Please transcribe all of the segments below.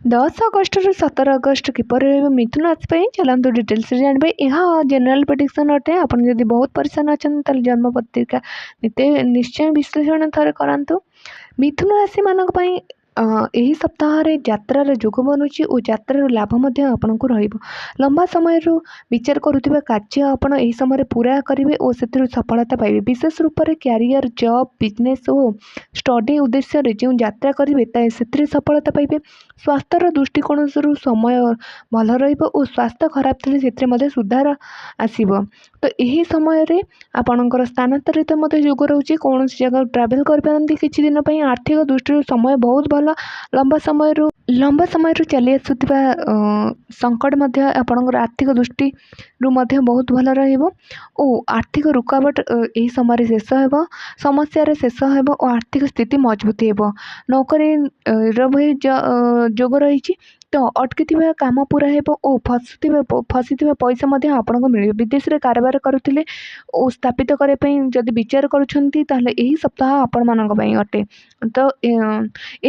10 ଅଗଷ୍ଟରୁ 17 August କିପରି ରହିବ ମିଥୁନ ରାଶି ପାଇଁ, ଚାଲନ୍ତୁ ଡିଟେଲ୍ସରେ ଜାଣିବେ। ଏହା ଜେନେରାଲ ପ୍ରେଡିକ୍ସନ୍ ଅଟେ। ଆପଣ ଯଦି ବହୁତ ପରିଶାନ ଅଛନ୍ତି, ତାହେଲେ ଜନ୍ମ ପତ୍ରିକା ନିଶ୍ଚୟ ବିଶ୍ଳେଷଣ ଥରେ କରାନ୍ତୁ। ମିଥୁନ ରାଶିମାନଙ୍କ ପାଇଁ ଏହି ସପ୍ତାହରେ ଯାତ୍ରାର ଯୋଗ ବନୁଛି ଓ ଯାତ୍ରାର ଲାଭ ମଧ୍ୟ ଆପଣଙ୍କୁ ରହିବ। ଲମ୍ବା ସମୟରୁ ବିଚାର କରୁଥିବା କାର୍ଯ୍ୟ ଆପଣ ଏହି ସମୟରେ ପୁରା କରିବେ ଓ ସେଥିରୁ ସଫଳତା ପାଇବେ। ବିଶେଷ ରୂପରେ କ୍ୟାରିୟର, ଜବ୍, ବିଜନେସ୍ ଓ ଷ୍ଟଡି ଉଦ୍ଦେଶ୍ୟରେ ଯେଉଁ ଯାତ୍ରା କରିବେ, ସେଥିରେ ସଫଳତା ପାଇବେ। ସ୍ୱାସ୍ଥ୍ୟର ଦୃଷ୍ଟିକୋଣରୁ ସମୟ ଭଲ ରହିବ ଓ ସ୍ୱାସ୍ଥ୍ୟ ଖରାପ ଥିଲେ ସେଥିରେ ମଧ୍ୟ ସୁଧାର ଆସିବ। ତ ଏହି ସମୟରେ ଆପଣଙ୍କର ସ୍ଥାନାନ୍ତରିତ ମଧ୍ୟ ଯୋଗ ରହୁଛି। କୌଣସି ଜାଗାକୁ ଟ୍ରାଭେଲ୍ କରିପାରନ୍ତି କିଛି ଦିନ ପାଇଁ। ଆର୍ଥିକ ଦୃଷ୍ଟିରୁ ସମୟ ବହୁତ ଭଲ। ଲମ୍ବା ସମୟରୁ ଚାଲି ଆସୁଥିବା ସଙ୍କଟ ମଧ୍ୟ ଆପଣଙ୍କର ଆର୍ଥିକ ଦୃଷ୍ଟିରୁ ମଧ୍ୟ ବହୁତ ଭଲ ରହିବ ଓ ଆର୍ଥିକ ରୁକାବଟ ଏହି ସମୟରେ ଶେଷ ହେବ, ସମସ୍ୟାର ଶେଷ ହେବ ଓ ଆର୍ଥିକ ସ୍ଥିତି ମଜବୁତ ହେବ। ନୌକରୀର ଭଳି ଯୋଗ ରହିଛି, ତ ଅଟକିଥିବା କାମ ପୁରା ହେବ ଓ ଫସିଥିବା ପଇସା ମଧ୍ୟ ଆପଣଙ୍କୁ ମିଳିବ। ବିଦେଶରେ କାରବାର କରୁଥିଲେ ଓ ସ୍ଥାପିତ କରିବା ପାଇଁ ଯଦି ବିଚାର କରୁଛନ୍ତି, ତାହେଲେ ଏହି ସପ୍ତାହ ଆପଣମାନଙ୍କ ପାଇଁ ଅଟେ। ତ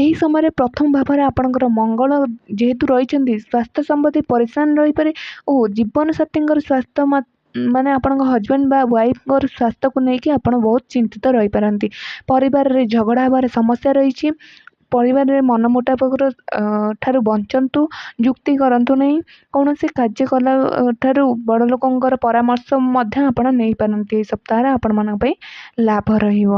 ଏହି ସମୟରେ ପ୍ରଥମ ଭାବରେ ଆପଣଙ୍କର ମଙ୍ଗଳ ଯେହେତୁ ରହିଛନ୍ତି, ସ୍ୱାସ୍ଥ୍ୟ ସମ୍ବନ୍ଧୀ ପରିଶାନ ରହିପାରେ ଓ ଜୀବନସାଥୀଙ୍କର ସ୍ୱାସ୍ଥ୍ୟ, ମାନେ ଆପଣଙ୍କ ହଜବେଣ୍ଡ ବା ୱାଇଫଙ୍କର ସ୍ୱାସ୍ଥ୍ୟକୁ ନେଇକି ଆପଣ ବହୁତ ଚିନ୍ତିତ ରହିପାରନ୍ତି। ପରିବାରରେ ଝଗଡ଼ା ହେବାର ସମସ୍ୟା ରହିଛି। ପରିବାରରେ ମନମୁଟାବକର ଠାରୁ ବଞ୍ଚନ୍ତୁ, ଯୁକ୍ତି କରନ୍ତୁ ନାହିଁ। କୌଣସି କାର୍ଯ୍ୟ କଲା ଠାରୁ ବଡ଼ ଲୋକଙ୍କର ପରାମର୍ଶ ମଧ୍ୟ ଆପଣ ନେଇପାରନ୍ତି। ଏହି ସପ୍ତାହରେ ଆପଣମାନଙ୍କ ପାଇଁ ଲାଭ ରହିବ।